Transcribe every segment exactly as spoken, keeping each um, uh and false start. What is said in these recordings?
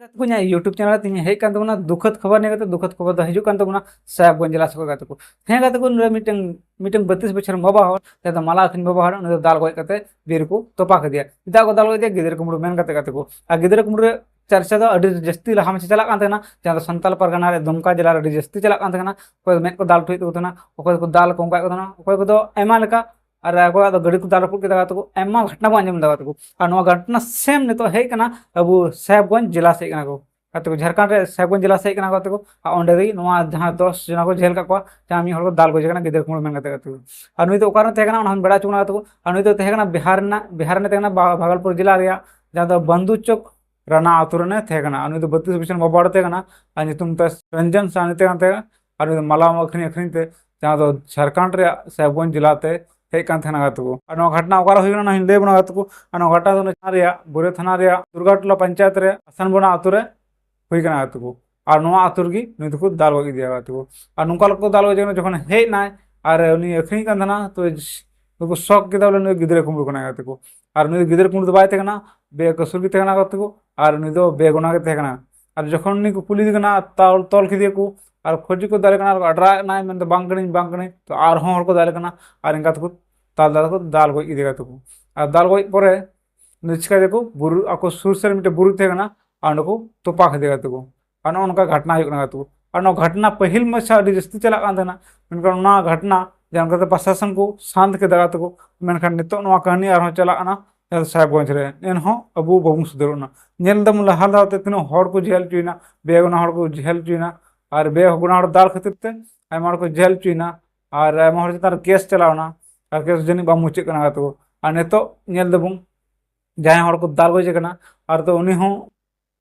ᱜᱟᱛᱮ ᱠᱚ, ᱤᱧᱟᱹᱜ YouTube channel ᱨᱮ ᱛᱤᱧ ᱦᱮᱡ ᱠᱟᱱ ᱛᱟᱵᱚᱱᱟ ᱫᱩᱠᱷᱚᱫ ᱠᱷᱚᱵᱚᱨ ᱱᱤᱭᱮ ᱠᱟᱛᱮ᱾ ᱫᱩᱠᱷᱚᱫ ᱠᱷᱚᱵᱚᱨ ᱫᱚ ᱦᱤᱡᱩᱜ ᱠᱟᱱ ᱛᱟᱵᱚᱱᱟ ᱥᱟᱦᱮᱵᱽᱜᱚᱸᱡᱽ ᱡᱮᱞᱟ ᱥᱮᱫ ᱠᱷᱚᱱ ᱜᱟᱛᱮ ᱠᱚ᱾ ᱦᱮᱸ ᱜᱟᱛᱮ ᱠᱚ, ᱱᱩᱭ ᱢᱤᱫᱴᱮᱱ ᱢᱤᱫᱴᱮᱱ ᱵᱟᱛᱤᱥ ᱵᱚᱪᱷᱚᱨ ᱵᱟᱵᱟ ᱦᱚᱲ, ᱡᱟᱦᱟᱸ ᱫᱚ ᱢᱟᱞᱟ ᱟᱹᱠᱷᱨᱤᱧ ᱵᱟᱵᱟ ᱦᱚᱲ, ᱩᱱᱤ ᱫᱚ ᱫᱟᱞ ᱜᱚᱡ ᱠᱟᱛᱮ ᱵᱤᱨ ᱨᱮᱠᱚ ᱛᱚᱯᱟ ᱠᱮᱫᱮᱭᱟ᱾ ᱪᱮᱫᱟᱜ ᱠᱚ ᱫᱟᱞ ᱜᱚᱡ ᱠᱮᱫᱮᱭᱟ? ᱜᱤᱫᱽᱨᱟᱹ ᱠᱩᱢᱵᱽᱲᱩ ᱢᱮᱱ ᱠᱟᱛᱮ ᱜᱟᱛᱮ ᱠᱚ᱾ ᱟᱨ ᱜᱤᱫᱽᱨᱟᱹ ᱠᱩᱢᱵᱽᱲᱩ ᱨᱮ ᱪᱟᱨᱪᱟ ᱫᱚ ᱟᱹᱰᱤ ᱡᱟᱹᱥᱛᱤ ᱞᱟᱦᱟ ᱢᱟᱪᱷᱟ ᱪᱟᱞᱟᱜ ᱠᱟᱱ ᱛᱟᱦᱮᱱᱟ, ᱡᱟᱦᱟᱸ ᱫᱚ ᱥᱟᱱᱛᱟᱞ ᱯᱟᱨᱜᱟᱱᱟ ᱨᱮ ᱫᱩᱢᱠᱟ ᱡᱮᱞᱟ ᱨᱮ ᱟᱹᱰᱤ ᱡᱟᱹᱥᱛᱤ ᱪᱟᱞᱟᱜ ᱠᱟᱱ ᱛᱟᱦᱮᱱᱟ᱾ ᱚᱠᱚᱭ ᱢᱮᱫ ᱠᱚ ᱫᱟᱞ ᱦᱚᱪᱚᱭᱮᱫ ᱠᱚ ᱛᱟᱦᱮᱱᱟ, ᱚᱠᱚᱭ ᱠᱚ ᱫᱟᱞ ᱠᱚ ᱚᱱᱠᱟᱭᱮᱫ ᱠᱚ ᱛᱟᱦᱮᱱᱟ, ᱚᱠᱚᱭ ᱠᱚᱫᱚ ᱟᱭᱢᱟ ᱞᱮᱠᱟ, ᱟᱨ ᱚᱠᱚᱭᱟᱜ ᱫᱚ ᱜᱟᱹᱰᱤ ᱠᱚ ᱫᱟᱞ ᱨᱟᱹᱯᱩᱫ ᱠᱮᱫᱟ ᱜᱟᱛᱮ ᱠᱚ᱾ ᱟᱭᱢᱟ ᱜᱷᱚᱴᱱᱟ ᱵᱚᱱ ᱟᱸᱡᱚᱢ ᱮᱫᱟ ᱜᱟᱛᱮ ᱠᱚ᱾ ᱟᱨ ᱱᱚᱣᱟ ᱜᱷᱚᱴᱱᱟ ᱥᱮᱢ ᱱᱤᱛᱚᱜ ᱦᱮᱡ ᱠᱟᱱᱟ ᱟᱵᱚ ᱥᱟᱦᱮᱵᱽᱜᱚᱸᱡᱽ ᱡᱮᱞᱟ ᱥᱮᱫ ᱠᱟᱱᱟ ᱠᱚ᱾ ᱜᱟᱛᱮ ᱠᱚ, ᱡᱷᱟᱲᱠᱷᱚᱸᱰ ᱨᱮ ᱥᱟᱦᱮᱵᱽᱜᱚᱸᱡᱽ ᱡᱮᱞᱟ ᱥᱮᱫ ᱠᱟᱱᱟ ᱜᱟᱛᱮ ᱠᱚ᱾ ᱟᱨ ᱚᱸᱰᱮ ᱜᱮ ᱱᱚᱣᱟ ᱡᱟᱦᱟᱸ ᱫᱚᱥ ᱡᱚᱱᱟ ᱠᱚ ᱡᱮᱞ ᱠᱟᱜ ᱠᱚᱣᱟ, ᱡᱟᱦᱟᱸ ᱢᱤᱫ ᱦᱚᱲ ᱠᱚ ᱫᱟᱞ ᱜᱚᱡᱮ ᱠᱟᱱᱟ ᱜᱤᱫᱽᱨᱟᱹ ᱠᱩᱢᱵᱽᱲᱩ ᱢᱮᱱ ᱠᱟᱛᱮ ᱜᱟᱛᱮ ᱠᱚ᱾ ᱟᱨ ᱱᱩᱭ ᱫᱚ ᱚᱠᱟᱨᱮ ᱛᱟᱦᱮᱸ ᱠᱟᱱᱟ ᱚᱱᱟ ᱦᱚᱸᱧ ᱵᱟᱲᱟᱭ ᱦᱚᱪᱚ ᱠᱟᱱᱟ ᱜᱟᱛᱮ ᱠᱚ᱾ ᱟᱨ ᱱᱩᱭ ᱫᱚ ᱛᱟᱦᱮᱸ ᱠᱟᱱᱟ ᱵᱤᱦᱟᱨ ᱨᱮᱱᱟᱜ, ᱵᱤᱦᱟᱨ ᱨᱮᱱᱟᱜ ᱛᱟᱦᱮᱸ ᱠᱟᱱᱟ ᱵᱷᱟ-, ᱵᱷᱟᱜᱚᱞᱯᱩᱨ ᱡᱮᱞᱟ ᱨᱮᱭᱟᱜ, ᱡᱟᱦᱟᱸ ᱫᱚ ᱵᱟᱱᱫᱩ ᱪᱚᱠ ᱨᱟᱱᱟ ᱟᱛᱳ ᱨᱮᱱᱮ ᱛᱟᱦᱮᱸ ᱠᱟᱱᱟ᱾ ᱟᱨ ᱱᱩᱭ ᱫᱚ ᱵᱟᱛᱤᱥ ᱵᱚᱪᱷᱚᱨ ᱵᱟᱵᱟ ᱦᱚᱲ ᱛᱟᱦᱮᱸ ᱠᱟᱱᱟ᱾ ᱟᱨ ᱧᱩᱛᱩᱢ ᱛᱟᱭ ᱨᱚᱧᱡᱚᱱ ᱥᱟᱦᱱᱤ ᱛᱟᱦᱮᱸ ᱠᱟᱱ ᱛᱟᱭᱟ᱾ ᱟᱨ ᱱᱩᱭ ᱫᱚ ᱢᱟᱞᱟ ᱟᱹᱠᱷᱨᱤᱧ ᱟᱹᱠᱷᱨᱤᱧ ᱛᱮ ᱡᱟᱦᱟᱸ ᱫᱚ ᱡᱷᱟᱲᱠᱷᱚᱸᱰ ᱨᱮᱭᱟᱜ ᱥᱟᱦᱮᱵᱽᱜᱚᱸᱡᱽ ᱡᱮᱞᱟ ᱛᱮ ᱦᱮᱡ ᱠᱟᱱ ᱛᱟᱦᱮᱱᱟ ᱜᱟᱛᱮ ᱠᱚ᱾ ᱟᱨ ᱱᱚᱣᱟ ᱜᱷᱚᱴᱱᱟ ᱚᱠᱟᱨᱮ ᱦᱩᱭ ᱞᱮᱱᱟ ᱚᱱᱟ ᱦᱚᱸᱧ ᱞᱟᱹᱭ ᱟᱵᱚᱱᱟ ᱜᱟᱛᱮ ᱠᱚ᱾ ᱟᱨ ᱱᱚᱣᱟ ᱜᱷᱚᱴᱱᱟ ᱫᱚ ᱛᱷᱟᱱᱟ ᱨᱮᱭᱟᱜ, ᱵᱩᱨᱮ ᱛᱷᱟᱱᱟ ᱨᱮᱭᱟᱜ ᱫᱩᱨᱜᱟᱴᱚᱞᱟ ᱯᱚᱧᱪᱟᱭᱮᱛ ᱨᱮ ᱟᱥᱟᱱᱵᱚᱱᱟ ᱟᱛᱳ ᱨᱮ ᱦᱩᱭ ᱠᱟᱱᱟ ᱜᱟᱛᱮ ᱠᱚ᱾ ᱟᱨ ᱱᱚᱣᱟ ᱟᱛᱳ ᱨᱮᱜᱮ ᱱᱩᱭ ᱫᱚᱠᱚ ᱫᱟᱞ ᱜᱚᱡ ᱠᱮᱫᱮᱭᱟ ᱜᱟᱛᱮ ᱠᱚ᱾ ᱟᱨ ᱱᱚᱝᱠᱟ ᱞᱮᱠᱟ ᱠᱚ ᱫᱟᱞ ᱜᱚᱡ ᱠᱟᱱᱟ, ᱡᱚᱠᱷᱚᱱ ᱦᱮᱡ ᱮᱱᱟᱭ ᱟᱨ ᱩᱱᱤ ᱟᱹᱠᱷᱨᱤᱧ ᱠᱟᱱ ᱛᱟᱦᱮᱱᱟ, ᱛᱚ ᱫᱚᱠᱚ ᱥᱚᱠ ᱠᱮᱫᱟ ᱵᱚᱞᱮ ᱱᱩᱭ ᱜᱤᱫᱽᱨᱟᱹ ᱠᱩᱢᱵᱽᱲᱩ ᱠᱟᱱᱟᱭ ᱜᱟᱛᱮ ᱠᱚ᱾ ᱟᱨ ᱱᱩᱭ ᱫᱚ ᱜᱤᱫᱽᱨᱟᱹ ᱠᱩᱢᱵᱽᱲᱩ ᱫᱚ ᱵᱟᱭ ᱛᱟᱦᱮᱸ ᱠᱟᱱᱟ, ᱵᱮᱠᱟᱥᱩᱨ ᱜᱮ ᱛᱟᱦᱮᱸ ᱠᱟᱱᱟ ᱜᱟᱛᱮ ᱠᱚ᱾ ᱟᱨ ᱱᱩᱭ ᱫᱚ ᱵᱮᱜᱩᱱᱟ ᱜᱮ ᱛᱟᱦᱮᱸ ᱠᱟᱱᱟ᱾ ᱟᱨ ᱡᱚᱠᱷᱚᱱ ᱩᱱᱤ ᱠᱚ ᱠᱩᱞᱤ ᱠᱟᱱᱟ, ᱛᱚᱞ, ᱛᱚᱞ ᱠᱮᱫᱮᱭᱟ ᱠᱚ, ᱟᱨ ᱠᱷᱚᱡ ᱠᱚ ᱫᱟᱞᱮ ᱠᱟᱱᱟ, ᱟᱨ ᱟᱰᱨᱟᱜ ᱮᱱᱟᱭ ᱢᱮᱱᱛᱮ, "ᱵᱟᱝ ᱠᱟᱹᱱᱟᱹᱧ, ᱵᱟᱝ ᱠᱟᱹᱱᱟᱹᱧ", ᱛᱚ ᱟᱨᱦᱚᱸ ᱦᱚᱲ ᱠᱚ ᱫᱟᱞᱮ ᱠᱟᱱᱟ᱾ ᱟᱨ ᱮᱱᱠᱟ ᱛᱮᱠᱚ ᱫᱟᱞ, ᱫᱟᱞ ᱛᱮᱠᱚ ᱫᱟᱞ ᱜᱚᱡ ᱠᱮᱫᱮᱭᱟ ᱜᱟᱛᱮ ᱠᱚ᱾ ᱟᱨ ᱫᱟᱞ ᱜᱚᱡ ᱯᱚᱨᱮ ᱱᱩᱭ ᱪᱤᱠᱟᱹ ᱠᱮᱫᱟ ᱠᱚ, ᱵᱩᱨᱩ, ᱟᱠᱚ ᱥᱩᱨ ᱥᱮᱫ ᱨᱮ ᱢᱤᱫᱴᱮᱱ ᱵᱩᱨᱩ ᱛᱟᱦᱮᱸ ᱠᱟᱱᱟ, ᱟᱨ ᱚᱸᱰᱮ ᱠᱚ ᱛᱚᱯᱟ ᱠᱮᱫᱮᱭᱟ ᱜᱟᱛᱮ ᱠᱚ᱾ ᱟᱨ ᱱᱚᱜᱼᱚ ᱱᱚᱝᱠᱟ ᱜᱷᱚᱴᱱᱟ ᱦᱩᱭᱩᱜ ᱠᱟᱱᱟ ᱜᱟᱛᱮ ᱠᱚ᱾ ᱟᱨ ᱱᱚᱣᱟ ᱜᱷᱚᱴᱱᱟ ᱯᱟᱹᱦᱤᱞ ᱢᱟᱪᱷᱟ ᱟᱹᱰᱤ ᱡᱟᱹᱥᱛᱤ ᱪᱟᱞᱟᱜ ᱠᱟᱱ ᱛᱟᱦᱮᱱᱟ, ᱢᱮᱱᱠᱷᱟᱱ ᱚᱱᱟ ᱜᱷᱚᱴᱱᱟ ᱡᱟᱦᱟᱸ ᱞᱮᱠᱟᱛᱮ ᱯᱨᱚᱥᱟᱥᱚᱱ ᱠᱚ ᱥᱟᱱᱛ ᱠᱮᱫᱟ ᱜᱟᱛᱮ ᱠᱚ, ᱢᱮᱱᱠᱷᱟᱱ ᱱᱤᱛᱚᱜ ᱱᱚᱣᱟ ᱠᱟᱹᱦᱱᱤ ᱟᱨᱦᱚᱸ ᱪᱟᱞᱟᱜ ᱠᱟᱱᱟ ᱡᱟᱦᱟᱸ ᱫᱚ ᱥᱟᱦᱮᱵᱽᱜᱚᱸᱡᱽ ᱨᱮ᱾ ᱮᱱᱦᱚᱸ ᱟᱵᱚ ᱵᱟᱵᱚᱱ ᱥᱩᱫᱷᱟᱹᱨᱚᱜ ᱠᱟᱱᱟ᱾ ᱧᱮᱞ ᱫᱟᱵᱚᱱ ᱞᱟᱦᱟ ᱫᱷᱟᱣ ᱛᱮ ᱛᱤᱱᱟᱹᱜ ᱦᱚᱲ ᱠᱚ ᱡᱮᱞ ᱦᱚᱪᱚᱭᱮᱱᱟ, ᱵᱮᱜᱩᱱᱟ ᱦᱚᱲ ᱠᱚ ᱡᱮᱞ ᱦᱚᱪᱚᱭᱮᱱᱟ, ᱟᱨ ᱵᱮᱜᱩᱱᱟ ᱦᱚᱲ ᱫᱟᱞ ᱠᱷᱟᱹᱛᱤᱨ ᱛᱮ ᱟᱭᱢᱟ ᱦᱚᱲ ᱠᱚ ᱡᱮᱞ ᱦᱚᱪᱚᱭᱮᱱᱟ, ᱟᱨ ᱟᱭᱢᱟ ᱦᱚᱲ ᱪᱮᱛᱟᱱ ᱨᱮ ᱠᱮᱥ ᱪᱟᱞᱟᱣ ᱮᱱᱟ, ᱟᱨ ᱠᱮᱥ ᱡᱟᱹᱱᱤᱡ ᱵᱟᱝ ᱢᱩᱪᱟᱹᱫ ᱠᱟᱱᱟ ᱜᱟᱛᱮ ᱠᱚ᱾ ᱟᱨ ᱱᱤᱛᱚᱜ ᱧᱮᱞ ᱫᱟᱵᱚᱱ ᱡᱟᱦᱟᱸᱭ ᱦᱚᱲ ᱠᱚ ᱫᱟᱞ ᱜᱚᱡᱮ ᱠᱟᱱᱟ, ᱟᱨ ᱛᱚ ᱩᱱᱤ ᱦᱚᱸ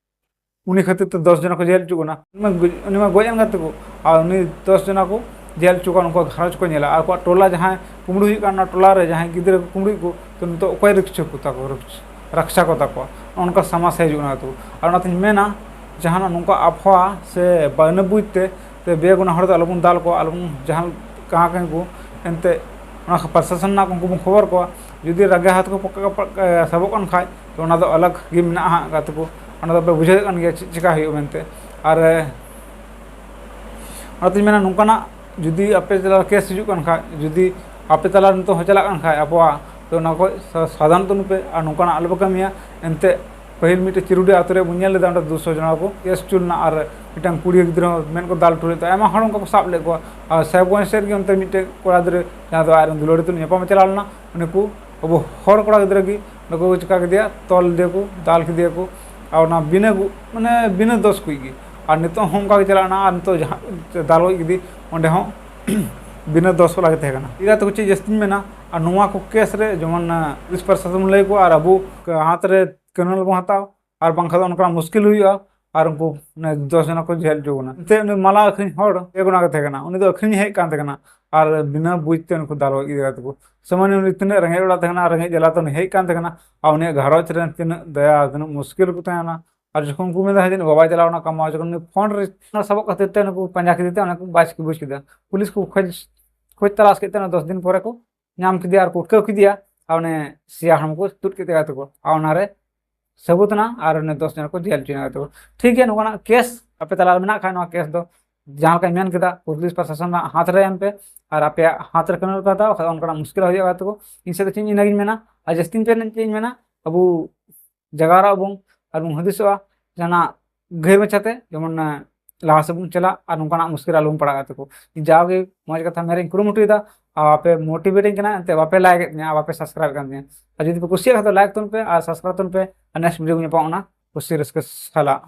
ᱩᱱᱤ ᱠᱷᱟᱹᱛᱤᱨ ᱛᱮ ᱫᱚᱥ ᱡᱚᱱᱟ ᱠᱚ ᱡᱮᱞ ᱦᱚᱪᱚ ᱠᱟᱱᱟ᱾ ᱩᱱᱤ ᱢᱟ ᱜᱚᱡ, ᱩᱱᱤ ᱢᱟ ᱜᱚᱡ ᱮᱱ ᱜᱟᱛᱮ ᱠᱚ, ᱟᱨ ᱩᱱᱤ ᱫᱚᱥ ᱡᱚᱱᱟ ᱠᱚ ᱡᱮᱞ ᱦᱚᱪᱚ ᱠᱟᱱᱟ, ᱩᱱᱠᱩᱣᱟᱜ ᱜᱷᱟᱨᱚᱸᱡᱽ ᱠᱚ ᱧᱮᱞᱟ᱾ ᱟᱨ ᱟᱠᱚᱣᱟᱜ ᱴᱚᱞᱟ ᱡᱟᱦᱟᱸᱭ ᱠᱩᱢᱵᱽᱲᱩ ᱦᱩᱭᱩᱜ ᱠᱟᱱᱟ, ᱚᱱᱟ ᱴᱚᱞᱟ ᱨᱮ ᱡᱟᱦᱟᱸᱭ ᱜᱤᱫᱽᱨᱟᱹ ᱠᱚ ᱠᱩᱢᱵᱽᱲᱩᱭᱮᱫ ᱠᱚ, ᱛᱚ ᱱᱤᱛᱚᱜ ᱚᱠᱚᱭ ᱨᱤᱠᱪᱷᱟᱹ ᱠᱚ ᱛᱟᱠᱚ, ᱨᱤᱠᱪᱷᱟᱹ, ᱨᱟᱠᱪᱷᱟ ᱠᱚ ᱛᱟᱠᱚᱣᱟ? ᱚᱱᱠᱟ ᱥᱚᱢᱚᱥᱥᱟ ᱦᱤᱡᱩᱜ ᱠᱟᱱᱟ ᱜᱟᱛᱮ ᱠᱚ᱾ ᱟᱨ ᱚᱱᱟᱛᱤᱧ ᱢᱮᱱᱟ, ᱡᱟᱦᱟᱱᱟᱜ ᱱᱚᱝᱠᱟ ᱟᱵᱚᱦᱟᱣᱟ ᱥᱮ ᱵᱟᱹᱱᱟᱹ ᱵᱩᱡᱽ ᱛᱮ, ᱛᱮ ᱵᱮᱜᱩᱱᱟ ᱦᱚᱲ ᱫᱚ ᱟᱞᱚᱵᱚᱱ ᱫᱟᱞ ᱠᱚᱣᱟ, ᱟᱞᱚᱵᱚᱱ ᱡᱟᱦᱟᱸ ᱠᱟᱦᱟᱸ ᱠᱟᱱ ᱠᱚ, ᱮᱱᱛᱮ ᱚᱱᱟ ᱯᱨᱚᱥᱟᱥᱚᱱ ᱨᱮᱱᱟᱜ ᱩᱱᱠᱩ ᱵᱚᱱ ᱠᱷᱚᱵᱚᱨ ᱠᱚᱣᱟ᱾ ᱡᱩᱫᱤ ᱨᱟᱸᱜᱮ ᱦᱟᱛ ᱠᱚ ᱯᱟᱠᱟ-, ᱯᱟᱠᱟ-, ᱥᱟᱵᱚᱜ ᱠᱟᱱ ᱠᱷᱟᱡ, ᱛᱚ ᱚᱱᱟ ᱫᱚ ᱟᱞᱟᱜᱽ ᱜᱮ ᱢᱮᱱᱟᱜᱼᱟ ᱦᱟᱸᱜ ᱜᱟᱛᱮ ᱠᱚ᱾ ᱚᱱᱟ ᱫᱚᱯᱮ ᱵᱩᱡᱷᱟᱹᱣᱮᱫ ᱠᱟᱱ ᱜᱮᱭᱟ ᱪᱮᱫ ᱪᱮᱠᱟ ᱦᱩᱭᱩᱜᱼᱟ ᱢᱮᱱᱛᱮ᱾ ᱟᱨ ᱚᱱᱟᱛᱤᱧ ᱢᱮᱱᱟ, ᱱᱚᱝᱠᱟᱱᱟᱜ ᱡᱩᱫᱤ ᱟᱯᱮ ᱛᱟᱞᱟ ᱠᱮᱥ ᱦᱤᱡᱩᱜ ᱠᱟᱱ ᱠᱷᱟᱡ, ᱡᱩᱫᱤ ᱟᱯᱮ ᱛᱟᱞᱟ ᱱᱤᱛᱚᱜ ᱦᱚᱸ ᱪᱟᱞᱟᱜ ᱠᱟᱱ ᱠᱷᱟᱡ ᱟᱵᱚᱣᱟᱜ, ᱛᱚ ᱚᱱᱟ ᱠᱷᱚᱡ ᱥᱟ- ᱥᱟᱵᱫᱷᱟᱱ ᱛᱟᱵᱚᱱ ᱯᱮ ᱟᱨ ᱱᱚᱝᱠᱟᱱᱟᱜ ᱟᱞᱚᱯᱮ ᱠᱟᱹᱢᱤᱭᱟ᱾ ᱮᱱᱛᱮ ᱯᱟᱹᱦᱤᱞ ᱢᱤᱫᱴᱮᱡ ᱪᱤᱨᱩᱰᱤ ᱟᱛᱳ ᱨᱮ ᱵᱚᱱ ᱧᱮᱞ ᱞᱮᱫᱟ, ᱚᱸᱰᱮ ᱫᱩᱥᱚ ᱡᱚᱱᱟ ᱠᱚ ᱠᱮᱥ ᱦᱚᱪᱚ ᱞᱮᱱᱟ ᱟᱨ ᱢᱤᱫᱴᱟᱝ ᱠᱩᱲᱤ ᱜᱤᱫᱽᱨᱟᱹ ᱦᱚᱸ ᱢᱮᱫ ᱠᱚ ᱫᱟᱞ ᱦᱚᱪᱚ ᱞᱮᱫ ᱛᱟᱭᱟ, ᱟᱭᱢᱟ ᱦᱚᱲ ᱚᱱᱠᱟ ᱠᱚ ᱥᱟᱵ ᱞᱮᱫ ᱠᱚᱣᱟ᱾ ᱟᱨ ᱥᱟᱦᱮᱵᱽᱜᱚᱸᱡᱽ ᱥᱮᱫ ᱨᱮᱜᱮ ᱚᱱᱛᱮ ᱢᱤᱫᱴᱮᱡ ᱠᱚᱲᱟ ᱜᱤᱫᱽᱨᱟᱹ, ᱡᱟᱦᱟᱸ ᱫᱚ ᱟᱡ ᱨᱮᱱ ᱫᱩᱞᱟᱹᱲᱤ ᱛᱩᱞᱩᱡ ᱧᱟᱯᱟᱢ ᱪᱟᱞᱟᱣ ᱞᱮᱱᱟ, ᱩᱱᱤ ᱠᱚ ᱟᱵᱚ ᱦᱚᱲ ᱠᱚᱲᱟ ᱜᱤᱫᱽᱨᱟᱹ ᱜᱮ ᱱᱩᱠᱩ ᱠᱚ ᱪᱤᱠᱟ ᱠᱮᱫᱮᱭᱟ, ᱛᱚᱞ ᱞᱮᱫᱮᱭᱟ ᱠᱚ, ᱫᱟᱞ ᱠᱮᱫᱮᱭᱟ ᱠᱚ᱾ ᱟᱨ ᱚᱱᱟ ᱵᱤᱱᱟᱹ ᱜᱩ- ᱢᱟᱱᱮ ᱵᱤᱱᱟᱹ ᱫᱳᱥ ᱠᱚ ᱜᱮ᱾ ᱟᱨ ᱱᱤᱛᱚᱜ ᱦᱚᱸ ᱚᱱᱠᱟ ᱜᱮ ᱪᱟᱞᱟᱜ ᱠᱟᱱᱟ᱾ ᱟᱨ ᱱᱤᱛᱚᱜ ᱡᱟᱦᱟᱸ ᱫᱟᱞ ᱜᱚᱡ ᱠᱮᱫᱮ, ᱚᱸᱰᱮ ᱦᱚᱸ ᱵᱤᱱᱟᱹ ᱫᱳᱥ ᱵᱟᱞᱟ ᱜᱮ ᱛᱟᱦᱮᱸ ᱠᱟᱱᱟ᱾ ᱤᱱᱟᱹ ᱛᱮᱠᱚ ᱪᱮᱫ ᱡᱟᱹᱥᱛᱤᱧ ᱢᱮᱱᱟ, ᱟᱨ ᱱᱚᱣᱟ ᱠᱚ ᱠᱮᱥ ᱨᱮ ᱡᱮᱢᱚᱱ, ᱟᱸ, ᱯᱩᱞᱤᱥ ᱯᱨᱚᱥᱟᱥᱚᱱ ᱞᱟᱹᱭ ᱠᱚ ᱟᱨ ᱟᱵᱚ ᱦᱟᱛ ᱨᱮ ᱠᱟᱹᱱᱩᱱ ᱵᱚᱱ ᱦᱟᱛᱟᱣ, ᱟᱨ ᱵᱟᱝᱠᱷᱟᱱ ᱫᱚ ᱚᱱᱠᱟᱱᱟᱜ ᱢᱩᱥᱠᱤᱞ ᱦᱩᱭᱩᱜᱼᱟ᱾ ᱟᱨ ᱩᱱᱠᱩ ᱢᱟᱱᱮ ᱫᱚᱥ ᱡᱚᱱᱟ ᱠᱚ ᱡᱮᱞ ᱦᱚᱪᱚ ᱵᱚᱱᱟ᱾ ᱮᱱᱛᱮ ᱩᱱᱤ ᱢᱟᱞᱟ ᱟᱹᱠᱷᱨᱤᱧ ᱦᱚᱲ ᱮ ᱜᱚᱱᱟ ᱜᱮ ᱛᱟᱦᱮᱸ ᱠᱟᱱᱟ, ᱩᱱᱤ ᱫᱚ ᱟᱹᱠᱷᱨᱤᱧ ᱦᱮᱡ ᱠᱟᱱ ᱛᱟᱦᱮᱸ ᱠᱟᱱᱟ᱾ ᱟᱨ ᱵᱤᱱᱟᱹ ᱵᱩᱡᱽ ᱛᱮ ᱩᱱᱠᱩ ᱫᱟᱞ ᱜᱚᱡ ᱠᱮᱫᱮᱭᱟ ᱛᱟᱠᱚ᱾ ᱥᱟᱢᱟᱱᱭᱚ ᱩᱱᱤ ᱛᱤᱱᱟᱹᱜ ᱨᱮᱸᱜᱮᱡ ᱚᱲᱟᱜ ᱛᱟᱦᱮᱸ ᱠᱟᱱᱟ, ᱨᱮᱸᱜᱮᱡ ᱡᱟᱞᱟ ᱛᱮ ᱩᱱᱤ ᱦᱮᱡ ᱠᱟᱱ ᱛᱟᱦᱮᱸ ᱠᱟᱱᱟ᱾ ᱟᱨ ᱩᱱᱤᱭᱟᱜ ᱜᱷᱟᱨᱚᱸᱡᱽ ᱨᱮᱱ ᱛᱤᱱᱟᱹᱜ ᱫᱟᱭᱟ, ᱛᱤᱱᱟᱹᱜ ᱢᱩᱥᱠᱤᱞ ᱨᱮᱠᱚ ᱛᱟᱦᱮᱸ ᱠᱟᱱᱟ᱾ ᱟᱨ ᱡᱚᱠᱷᱚᱱ ᱩᱱᱠᱩ ᱢᱮᱱᱫᱟ ᱦᱮᱸ ᱡᱟᱹᱱᱤᱡ ᱵᱟᱵᱟᱭ ᱪᱟᱞᱟᱣ ᱠᱟᱱᱟ ᱠᱟᱢᱟᱣ, ᱡᱚᱠᱷᱚᱱ ᱩᱱᱤ ᱯᱷᱳᱱ ᱨᱮ ᱚᱱᱟ ᱥᱟᱵᱚᱜ ᱠᱷᱟᱹᱛᱤᱨ ᱛᱮ ᱩᱱᱠᱩ ᱯᱟᱸᱡᱟ ᱠᱮᱫᱮ ᱛᱮ ᱚᱱᱟ ᱠᱚ ᱵᱟᱭ ᱵᱩᱡᱽ ᱠᱮᱫᱟ᱾ ᱯᱩᱞᱤᱥ ᱠᱚ ᱠᱷᱚᱡᱽ, ᱠᱷᱚᱡᱽ ᱛᱟᱞᱟᱥ ᱠᱮᱫ ᱛᱮ ᱚᱱᱟ ᱫᱚᱥ ᱫᱤᱱ ᱯᱚᱨᱮ ᱠᱚ ᱧᱟᱢ ᱠᱮᱫᱮᱭᱟ ᱟᱨ ᱠᱚ ᱟᱹᱴᱠᱟᱹᱣ ᱠᱮᱫᱮᱭᱟ᱾ ᱟᱨ ᱚᱱᱮ ᱥᱮᱭᱟ ᱦᱚᱲᱢᱚ ᱠᱚ ᱛᱩᱫ ᱠᱮᱫ ᱛᱟᱭᱟ ᱛᱟᱠᱚ᱾ ᱟᱨ ᱚᱱᱟᱨᱮ ᱥᱟᱹᱵᱩᱛ ᱮᱱᱟ ᱟᱨ ᱚᱱᱮ ᱫᱚᱥ ᱡᱚᱱ ᱠᱚ ᱡᱮᱞ ᱦᱚᱪᱚᱭᱮᱱᱟ ᱛᱟᱠᱚ᱾ ᱴᱷᱤᱠ ᱜᱮᱭᱟ, ᱱᱚᱝᱠᱟᱱᱟᱜ ᱠᱮᱥ ᱟᱯᱮ ᱛᱟᱞᱟ ᱨᱮ ᱢᱮᱱᱟᱜ ᱠᱷᱟᱱ, ᱱᱚᱣᱟ ᱠᱮᱥ ᱫᱚ ᱡᱟᱦᱟᱸ ᱞᱮᱠᱟᱧ ᱢᱮᱱ ᱠᱮᱫᱟ, ᱯᱩᱞᱤᱥ ᱯᱨᱚᱥᱟᱥᱚᱱ ᱨᱮᱱᱟᱜ ᱦᱟᱛ ᱨᱮ ᱮᱢ ᱯᱮ᱾ ᱟᱨ ᱟᱯᱮᱭᱟᱜ ᱦᱟᱛ ᱨᱮ ᱠᱟᱹᱱᱩᱱ ᱯᱮ ᱦᱟᱛᱟᱣᱟ, ᱵᱟᱠᱷᱟᱱ ᱚᱱᱠᱟᱱᱟᱜ ᱢᱩᱥᱠᱤᱞ ᱦᱩᱭᱩᱜᱼᱟ ᱛᱟᱠᱚ᱾ ᱤᱧ ᱥᱮᱫ ᱫᱚ ᱪᱮᱫ ᱤᱧ ᱤᱱᱟᱹᱜᱤᱧ ᱢᱮᱱᱟ᱾ ᱟᱨ ᱡᱟᱹᱥᱛᱤ ᱯᱮ ᱪᱮᱫ ᱤᱧ ᱢᱮᱱᱟ, ᱟᱵᱚ ᱡᱟᱜᱟᱣ ᱨᱚᱜ ᱟᱵᱚᱱ ᱟᱨ ᱵᱚᱱ ᱦᱩᱫᱤᱥᱚᱜᱼᱟ ᱡᱟᱦᱟᱱᱟᱜ ᱜᱟᱹᱦᱤᱨ ᱢᱟᱪᱷᱟᱛᱮ, ᱡᱮᱢᱚᱱ, ᱮ, ᱞᱟᱦᱟ ᱥᱮᱫ ᱵᱚᱱ ᱪᱟᱞᱟᱜ ᱟᱨ ᱱᱚᱝᱠᱟᱱᱟᱜ ᱢᱩᱥᱠᱤᱞ ᱟᱞᱚ ᱵᱚᱱ ᱯᱟᱲᱟᱜᱼᱟ ᱛᱟᱠᱚ᱾ ᱡᱟᱣᱜᱮ ᱢᱚᱡᱽ ᱠᱟᱛᱷᱟ ᱢᱮᱱ ᱨᱮᱧ ᱠᱩᱨᱩᱢᱩᱴᱩᱭᱮᱫᱟ, ᱟᱨ ᱟᱯᱮ ᱢᱳᱴᱤᱵᱷᱮᱴᱤᱧ ᱠᱟᱱᱟ, ᱮᱱᱛᱮ ᱵᱟᱯᱮ ᱞᱟᱭᱤᱠ ᱮᱫ ᱛᱤᱧᱟ ᱟᱨ ᱵᱟᱯᱮ ᱥᱟᱵᱥᱠᱨᱟᱭᱤᱵ ᱠᱟᱱ ᱛᱤᱧᱟ᱾ ᱟᱨ ᱡᱩᱫᱤ ᱯᱮ ᱠᱩᱥᱤᱭᱟᱜ ᱠᱷᱟᱱ ᱫᱚ ᱞᱟᱭᱤᱠ ᱛᱟᱵᱚᱱ ᱯᱮ ᱟᱨ ᱥᱟᱵᱥᱠᱨᱟᱭᱤᱵ ᱛᱟᱵᱚᱱ ᱯᱮ, ᱟᱨ ᱱᱮᱠᱥᱴ ᱵᱷᱤᱰᱤᱭᱳ ᱧᱟᱯᱟᱢ ᱚᱱᱟ ᱠᱩᱥᱤ ᱨᱟᱹᱥᱠᱟᱹ ᱥᱟᱞᱟᱜ᱾